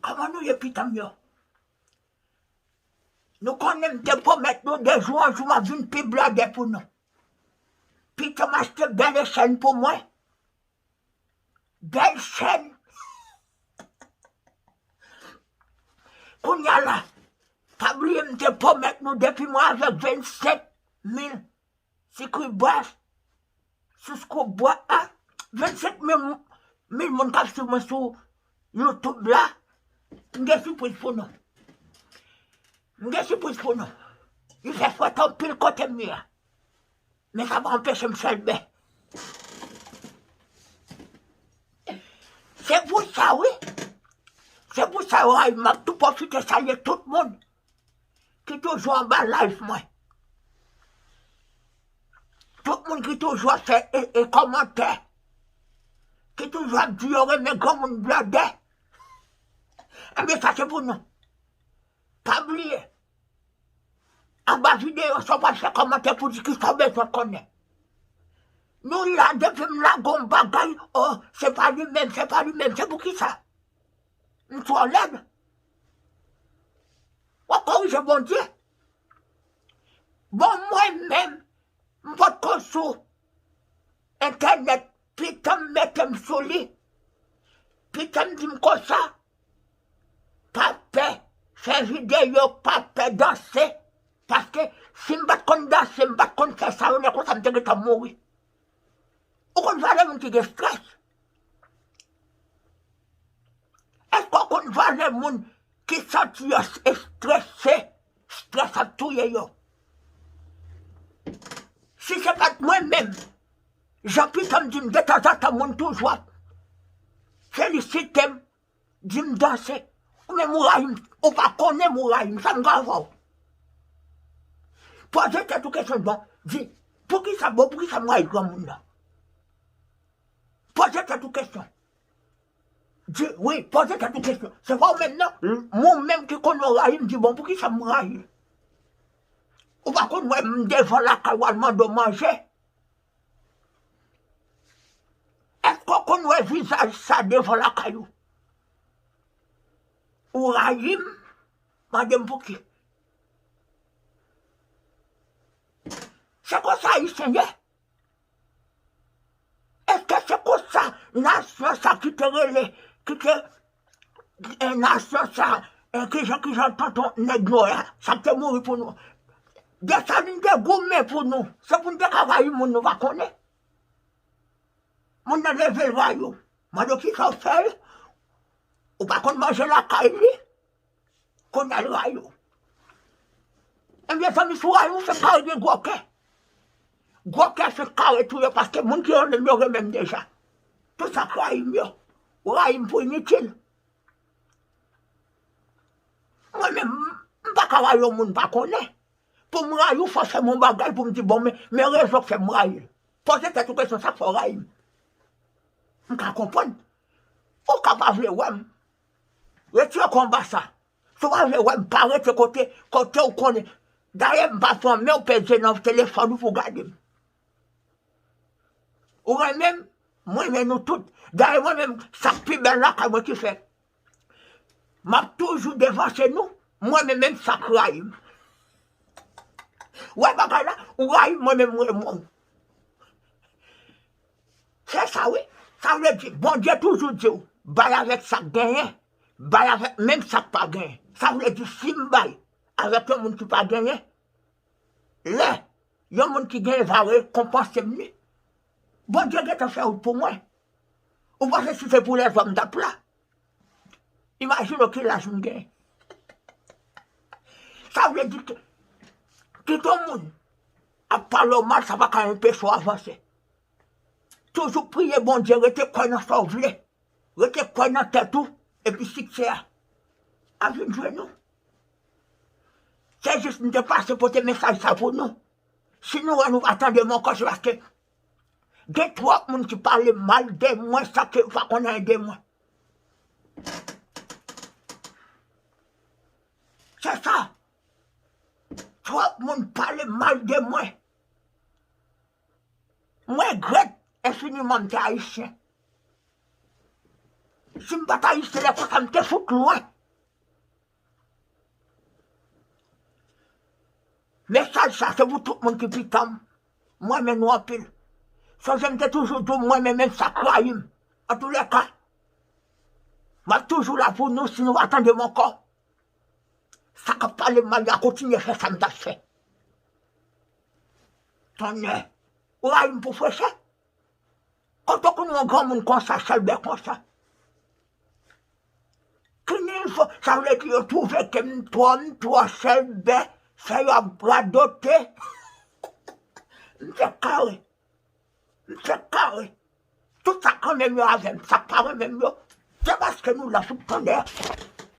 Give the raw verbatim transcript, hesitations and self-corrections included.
Kòman nou ye, pitit m yo? Nou konnen m te pwomèt nou de jou an jou m ap vin pi blòdè pou nou. Pitit m achte bèl chèn pou mwen. Bèl chèn. Kounye a la, pa bliye m te pwomèt nou depi mwen avèk vennsenk mil sikri bwa, sou skou bwa a, vennsenk mil, mil moun k ap swiv mwen sou YouTube la, m gen sipriz pou nou. M gen sipriz pou nou. Li fè frèt anpil kote m ye a. Men sa pa anpeche m sèlbè. Se pou sa, wi. Se pou sa, wi, m ap tou pwofite salye tout moun ki toujou anba live mwen. Tout moun ki toujou ap fè e, e kòmantè. Ki toujou ap di yo renmen granmoun blòdè. Ebyen, sa se pou nou. Pa bliye. Anba videyo sa, w pral fè kòmantè pou di kisa w bezwen konnen. Nou la, depi m lage yon bagay, o, se pa li menm, se pa li menm, se pou kisa? M twò lèd? W ap korije Bondye. Bon, mwen menm, m potko sou entènèt, pitit m mete m sou li. Pitit m di m konsa, pa pè fè videyo, pa pè danse. Paske si m pa t konn danse, m pa t konn fè sa yo, lè konsa m te gentan mouri. Ou konn valè moun ki gen strès? Èske w konn valè moun ki santi yo estrese? Strès ap touye yo. Si se pa t mwen menm, jan pitit m di m, detanzantan moun toujou ap felisite m, di m danse. Ou menm ou rayi m, ou pa konnen m ou rayi m, sa m ka fè w? Poze tèt ou kesyon, bon, di, poukisa, bon, poukisa m rayi granmoun nan? Poze tèt ou kesyon. Di, wi, poze tèt ou kesyon. Se pa ou menm non, m ou menm ki konnen w rayi m, di, bon, poukisa m rayi l? Ou pa konn wè m devan lakay ou al mande w manje? Èske w konn wè vizaj sa devan lakay ou? Ou rayi m, mande m pouki. Se konsa Ayisyen ye. Èske se konsa nasyon sa ki te rele, ki te, eh, nasyon sa, eh, kijan, kijan tonton nèg nwè a, sa k te mouri pou nou? Desalin te goumen pou nou. Se pou n te ka rayi moun nou pa konnen. Moun nan leve l rayi w. Mande w kisa w fè l. Ou pa konn manje lakay li. Kounye a l rayi w. Ebyen, zanmi, si w rayi w, se kare gen gwo kè. Gwo kè se kare tou ye, paske moun ki renmen m yo renmen m deja. Tout sa k rayi m yo, rayi m pou initil. Mwen menm, m pa ka rayi yon moun m pa konnen. Pou m rayi w, fò w fè m yon bagay pou m di, bon, men, men rezon k fè m rayi l. Poze tèt ou kesyon, sa k fè w rayi m? M ka konprann. Ou ka pa vle wè m. Retire kò anba sa. Si w pa vle wè m, pa rete kote, kote w konnen. Dayè, m pa fè anmè w peze nan telefòn ou pou w gade m. Ou renmen m, mwen renmen nou tout. Dayè, mwen menm, sa k pi bèl lakay mwen ki fè m ap toujou devanse nou, mwen menm, menm sa k rayi m. Wè bagay la, ou rayi m, mwen menm, mwen renmen w. Se sa, wi. Sa vle di, Bondye toujou di w, bay avèk sa k genyen, bay avèk menm sa k pa genyen. Sa vle di, si m bay avèk yon moun ki pa genyen, lè yon moun ki genyen va rekonpanse m li, Bondye gentan fè wout pou mwen. Ou panse si se pou lèzòm m t ap la? Imajine w ki laj m gen. Sa vle di ke, kite yon moun ap pale w mal, sa pa ka anpeche w avanse. Toujou priye Bondye, rete kwè nan sa w vle. Rete kwè nan tèt ou, epi siksè a ap vin jwenn ou. Se jis m te pase pote mesaj sa pou nou. Si nou wè nou pa tande m ankò, se paske gen twòp moun ki pale mal de mwen san ke yo pa konn anyen de mwen. Se sa. Twòp moun pale mal de mwen. Mwen regrèt enfiniman m te ayisyen. Si m pa t ayisyen, lè konsa m te fout lwen. Mesaj sa se pou tout moun ki pitan m. Mwen renmen nou anpil. Sonje m te toujou di w mwen renmen sa k rayi m. Antoulèka, m ap toujou la pou nou si nou pa tande m ankò. Sa k ap pale m mal la kontinye fè sa m t ap fè. Tonnè, ou rayi m pou freche? Kote w konn wè yon granmoun konsa, chèlbè konsa? Ki nivo? Sa vle di yo twouve ke m twò, m twò chèlbè, fè yo ap radote. M fèk kare. M fèk kare. Tout sa k renmen m yo avè m, sa k pa renmen m yo, se paske nou la sou tonnè.